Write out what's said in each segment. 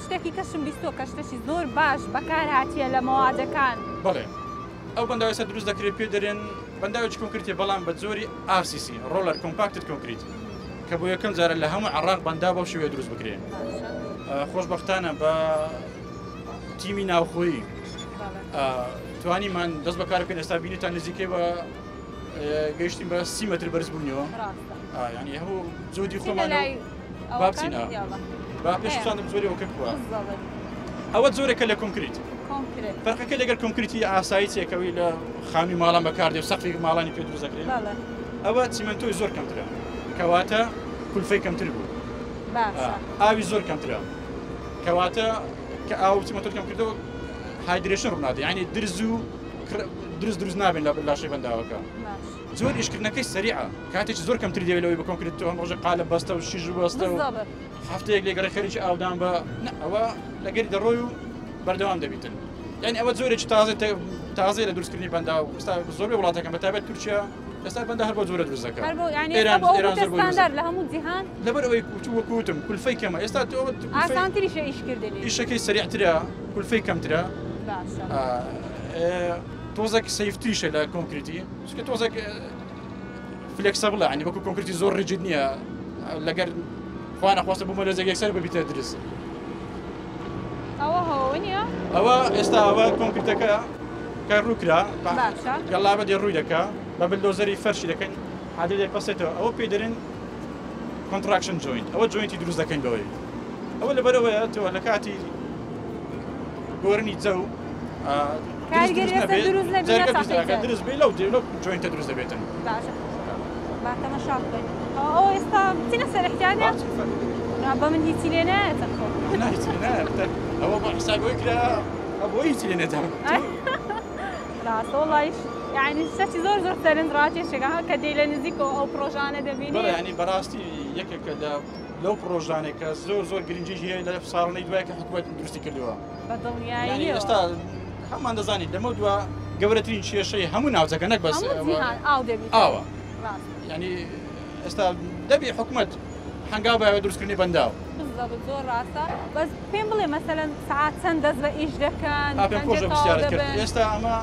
شتێکی کەشم بیستووە کە شتێکی زۆر باش بەکار هاتیە لە مەوادەکان. بەڵێ ئەو بەنداوە ئێستا دروست دەکرێت پێ دەرێن بەنداوێکی کۆنکریتە بەڵام بە جۆری RCC roller compacted concrete کە بۆ یەکەم جارە لە هەموو عێراق بەنداو بەو شێوەیە دروست بکرێ. خۆشبەختانە بە تیمی ناوخۆیی توانیمان دەست بەکار بکەین. ئێستا بینیتان نزیکەی بە گەیشتین بە 30 متر بەرز بوونیەوە. یعنی هەموو جودی خۆمان با بچین با پێش پیشاندم جۆری ئەوکە کووە. ئەوە جۆرێکە لە کۆنکریت. فەرقەکە لەگەر کۆنکریتی ئاسایی چێکەوەی لە خانووی ماڵان بەکاردێ و سەقفی ماڵانی پێ دروست دەکرێت. ئەوە چیمەنتۆی زۆر کەمترە، کەواتە کولفەی کەمتر بوو. ئاوی زۆر کەمترە، کەواتە کە ئاو چیمەنتۆ کەم کردەوە hydration ڕوونادە، یعنی درز و درز دروست نابن لە لاشەی بەنداوەکە. زۆر ئیشکردنەکەی سەریعە، کاتێکی زۆر کەمتر دەوێت لەوەی بە کۆنکریت تۆ هەم ڕۆژێک قالب بەستە و شیش بەستە و هەفتەیەک لێگەڕێ خەریکی ئاودان بە ئەوە لەگەری دەڕۆی و بەردەوام دەبیتن. یعنی ئەوە جۆرێکی تازە لە دروستکردنی بەنداو. ئێستا زۆربەی وڵاتەکان بە تایبەت تورکیا ئێستا بەندە هەر بۆ جۆرە دروست دەکات. ئێران زۆر لە هەموو جیهان لەبەر ئەوەی وەکو وتم کولفەی کەمە. ئێستا تۆ ئاسانتریشە ئیشکردنی، ئیشەکەی سەریعترە، کولفەی کەمترە، تۆزێک safe تریشە لە کۆنکریتی، چونکە تۆزێک flexible ە، یعنی وەکو کۆنکریتی زۆر rigid نییە، لەگەر خوا نەخواستە بوومەلەرزێک یەکسەر ببیتە درز. ئەوە هەوە نییە؟ ئەوە ئێستا ئەوە کۆنکریتەکە کە ڕوو کرا گەڵابە دێ ڕووی دەکا بە بلدۆزەری فەرشی دەکەین هادێ دەپەسێتەوە. ئەوە پێی دەرێن construction joint، ئەوە joint ی دروست دەکەین بەوەی. ئەوە لەبەرەوەیە تۆ لە کاتی گۆرنی جەو دروست بێ لەو joint ە دروست دەبێتن. باشە با تەماشا بکەین. ئەوە ئێستا بچینە سەر احتیاجە؟ بە من هیچی لێ نایەتە خۆ. هیچی لێ نایەتە. ئەوە بۆ حسابەوەی کرا بۆ هیچی لێ نەدا. ڕاستە وەڵایش یعنی شتێکی زۆر زۆر سەرنج ڕاکێشێکە کە دێی لە نزیکەوە ئەو پرۆژانە دەبینی. بەڵێ یعنی بەڕاستی یەکێکە لەو پرۆژانێک کە زۆر زۆر گرنگی هەیە لە ساڵانەی دوای کە حکوومەت دروستی کردووە. بە دڵنیاییەوە. ئێستا هەمان دەزانیت لەمە دوا گەورەترین کێشەی هەموو ناوچەکە نەک بەس ئاو دەبیت. ئاوە. یعنی ئێستا دەبی حکوومەت هەنگاو باوێ دروستکردنی بەنداو. بالضبط زۆر ڕاستە. بەس پێم بڵێ مەسەلەن سەعات چەند دەست بە ئیش دەکەن؟ پێم خۆشە پرسیارت کرد. ئێستا ئەمە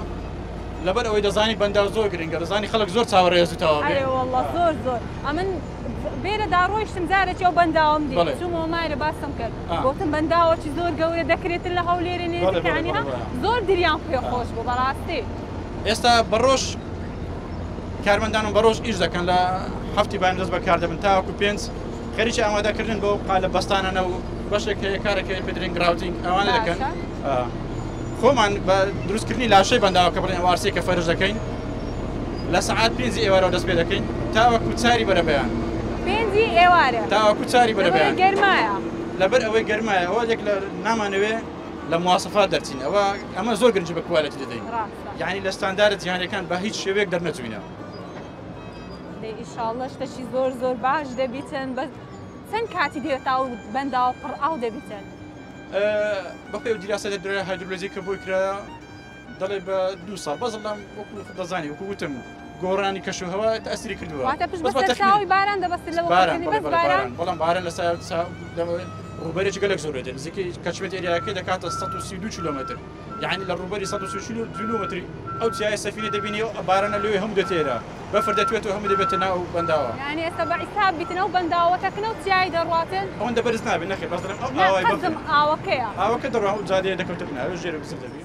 لەبەر ئەوەی دەزانی بەنداو زۆر گرنگە، دەزانی خەڵک زۆر چاوەڕێ زوو تەواو بێ. ئەرێ وەڵڵا زۆر زۆر. ئەمن بێرەدا ڕۆیشتم جارێکی ئەو بەنداوم دی، چوومەوە مایرە باسم کرد، گوتم بەنداوەکی زۆر گەورە دەکرێتن لە هەولێرێ نێزیکانی، ها زۆر دریان پێ خۆش بوو بەڕاستی. ئێستا بەڕۆژ کارمەندانم بەڕۆژ ئیش دەکەن، لە هەفتی بایان دەست بەکار دەبن تاوەکو پێنج خەریکی ئامادەکردن بۆ قالە بەستانانە و بەشێک هەیە کارێک هەیە پێدرێن grouting ئەوانە دەکەن. خۆمان بە دروستکردنی لاشەی بەنداوەکە بڵێن ئەو RC کە فەرش دەکەین لە سەعات پێنجی ئێوارەوە دەست پێ دەکەین تاوەکو چاری بەرەبەیان. پێنجی ئێوارە تاوەکو چاری بەرەبەیان. گەرمایە. لەبەر ئەوەی گەرمایە ئەوە یەک لە نامانەوێ لە مواسەفات دەرچین. ئەوە ئەمە زۆر گرنگی بە quality دەدەین، یعنی لە ستاندارە جیهانیەکان بە هیچ شێوەیەک دەرنەچووینە. ئینشاءڵڵا شتێکی زۆر زۆر باش دەبیتن. بەس چەند کاتی دێت ئاو بەنداوە پڕ ئاو دەبیتن؟ بەپێی ئەو دیراسە درا هایدرۆلۆجی کە بۆی کرا دەڵێ بە 2 ساڵ. بەس لەم وەکو دەزانی وەکو وتم گۆڕانی کەشوهەوا تەئسیری کردووە. واتە پشت بە سەرچاوەی باران دەبەستن لەوە بەس باران؟ بەڵام باران لە ڕووبەرێکی گەلێک زۆر دێت، نزیکەی catchment area کەی دەکاتە 132 کیلۆمەتر، یعنی لە ڕووبەری 132 کیلۆمەتری ئەو چیای سەفینە دەبینی بارانە لەوێ هەموو دەتێرە، بەفر دەتوێتەوە هەموو دەبێتە ناو بەنداوە. یعنی ئێستا بە حیساب بیتن ئەو بەنداوە تەکنە و چیای دەڕواتن؟ ئەوەندە بەرز نابێت نەخێر، بەس دەڵێم ئەو ئاوای بەفر ئاوەکەیە. ئاوەکە دەڕوا ئەو جادەیە دەکەوتە بناوێ ژێرە بزر دەبی.